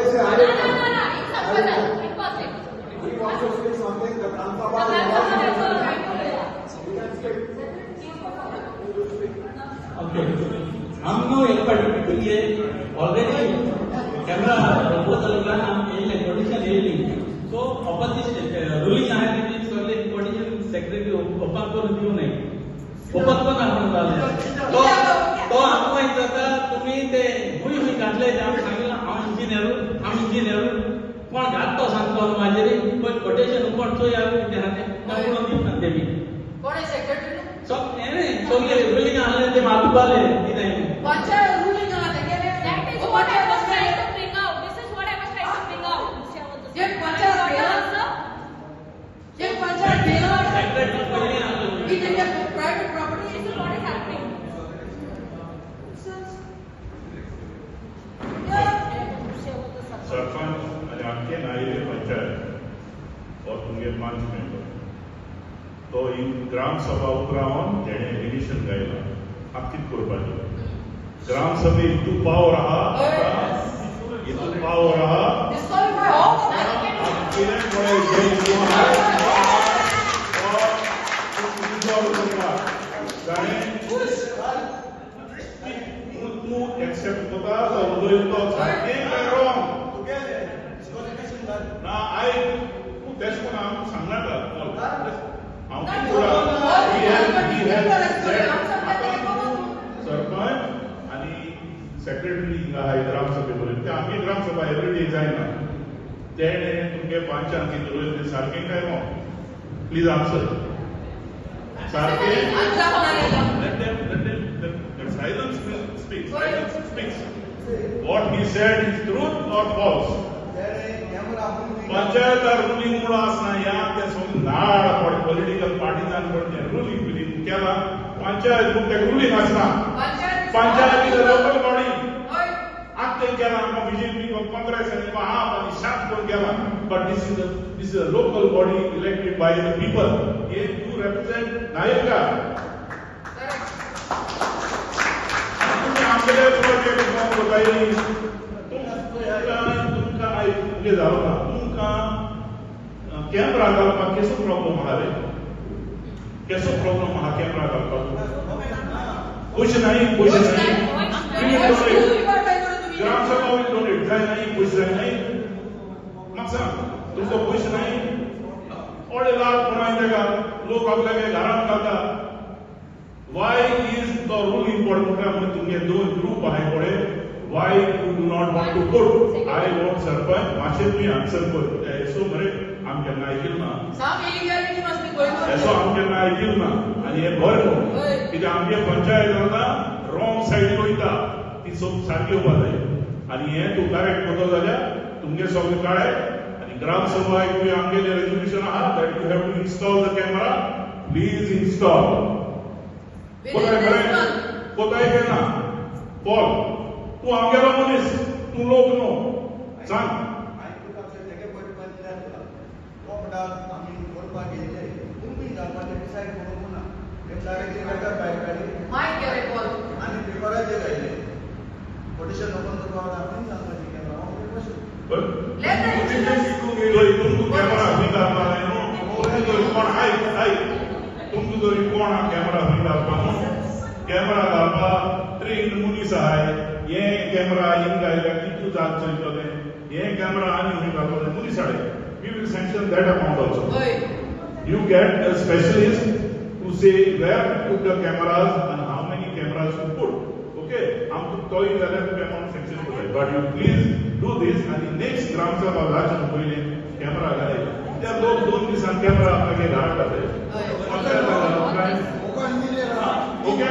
No, impossible. He wants to speak something, the Gram Sabha The is Gram Sabha has a right to You can speak. You will speak. Okay. आमकां एक तुमचे already camera proposal आमकां येयल्लें, quotation येयली. So opposition ruling आहा तेजी सगळे quotation secretary open करून दिवं नये, ओपन कोना म्हणून जालें. तो तो आमकां विचारता, तुमी ते हुंय हुंय घातले ते. आमी सांगिल्लें, हांव इंजिनियर, हांव इंजिनियर. कोण घात तो सांगतो म्हाजेर. पळय कोटेशन कोण चोय कितें आहा तें करून दिवना तेमी. कोण आहे सेक्रेटरी? सगळे सगळे रुलींग आहले ते मागपाले कितें. पंचायत रुलींग आहा तेगेलें. That is what I was trying to bring out. This is what I was trying to bring out. जे पंचायत गेला, जे पंचायत गेला सेक्रेटरी पयलीं आहलो. ही तेंगे private property. This is what is happening. Sarpanch आनी आमचे नायले पंचायत और तुमगे पंच मेंबर तो ही ग्रामसभा उपरावन तेणे एलिगेशन गायला. आतां कितें करपाचें? ग्रामसभे हितू पावर आहा, हितू पावर आहा. Disqualify all of them. कितें पळय जें हितू आहा तो रिजॉल्व करपाक ताणें तूं तूं एक्सेप्ट करता तो उलयता तो सारकें काय रॉंग? ना, आयक तूं तेश कोण हांव सांगनाका. हांव कितें करा, सरपंच आनी सेक्रेटरी हिंगा आहाय ग्रामसभे बरोबर. ते आमगे ग्रामसभा एवरी डे जायना. तेणे तुमगे पंचान कितें उलयलें तें सारकें काय रॉंग? प्लीज आन्सर सारकें. Let them, let silence speaks. Silence speaks. What he said is truth or false? Panchayat ruling म्हणून आसना ह्या ते सगळें नाड पॉलिटिकल पार्टीजान पण रुलींग बिलींग केला. पंचायत म्हूण तेका रुलींग आसना. Panchayat is a local body. आतां तें केला आमकां बीजेपी, काँग्रेस आनी आप आनी शांत करून केला, but this is a local body elected by the people. हे तूं रेप्रेझेंट नायका. तुमी आमगेले प्रोजेक्ट कोताय. तुमकां तुमकां आयक तुमगें जालो ना. तुमकां कॅमरा घालपाक केसो प्रॉब्लम आहा रे? केसो प्रॉब्लम आहा कॅमरा घालपाक? पयशे नाही, पयशे नाही. We will donate. Gram Sabha will donate. जाय नाही, पयशे जाय नाही. म्हाका सांग, तुमकां पयशे नाही? अडे लाख कोणाय तेका लोक आपल्यागे घरांत घालता. Y is the rule important म्हणून तुमगे दोन ग्रुप आहाय पळय, why you do not want to put? I want sarpanch मातशें तुवें आन्सर कर. येसो मरे आमी केन्ना आयकिल ना. येसो आमी केन्ना आयकिल ना आनी हें बरें न्हू. कित्याक आमगे पंचायत आतां रॉंग सायडीन वयता, ती सारकी येवपा जाय. आनी हें तूं करेक्ट करतो जाल्यार तुमगे सगळें कळ्ळें. आनी ग्रामसभा तुवें आमगेलें रेजोल्युशन आहा that you have to install the camera. Please install. कोताय बरें कोताय केन्ना कॉल. तूं आमगेलो मनीस, तूं लोक न्हू, सांग. हांवें तुका तेगे पयलीं पयलीं तुला तो म्हणटा आमी करपाक गेल्ले, तुमी घालपाचें डिसायड करूंक ना. ते डायरेक्टली लेटर भायर काडली आनी पेपराचेर घायले. कोटेशन ओपन करपाक आमी घालपाची कॅमेरा कशें? तुमकां कॅमेरा खंय घालपा जाय न्हू? तुमकां जरी कोण, आयक आयक, तुमकां जरी कोण कॅमेरा खंय घालपा न्हू, कॅमेरा घालपा ट्रेन मनीस आहाय. हे कॅमेरा हिंग घायल्यार कितू जात चोयतले. हे कॅमेरा आनी खंय घालपा जाय मनीस हाडे. We will sanction that amount also. You get a specialist to say where to put the cameras and how many cameras to put. Okay, आमकां तोय जाल्यार तुका अमाउंट सँक्शन करताय, but you please do this. आनी next gram sabha जावचे पयलीं camera घालय. त्या लोक दोन दिसान कॅमेरा आपल्यागे घरात घालताय. ओके.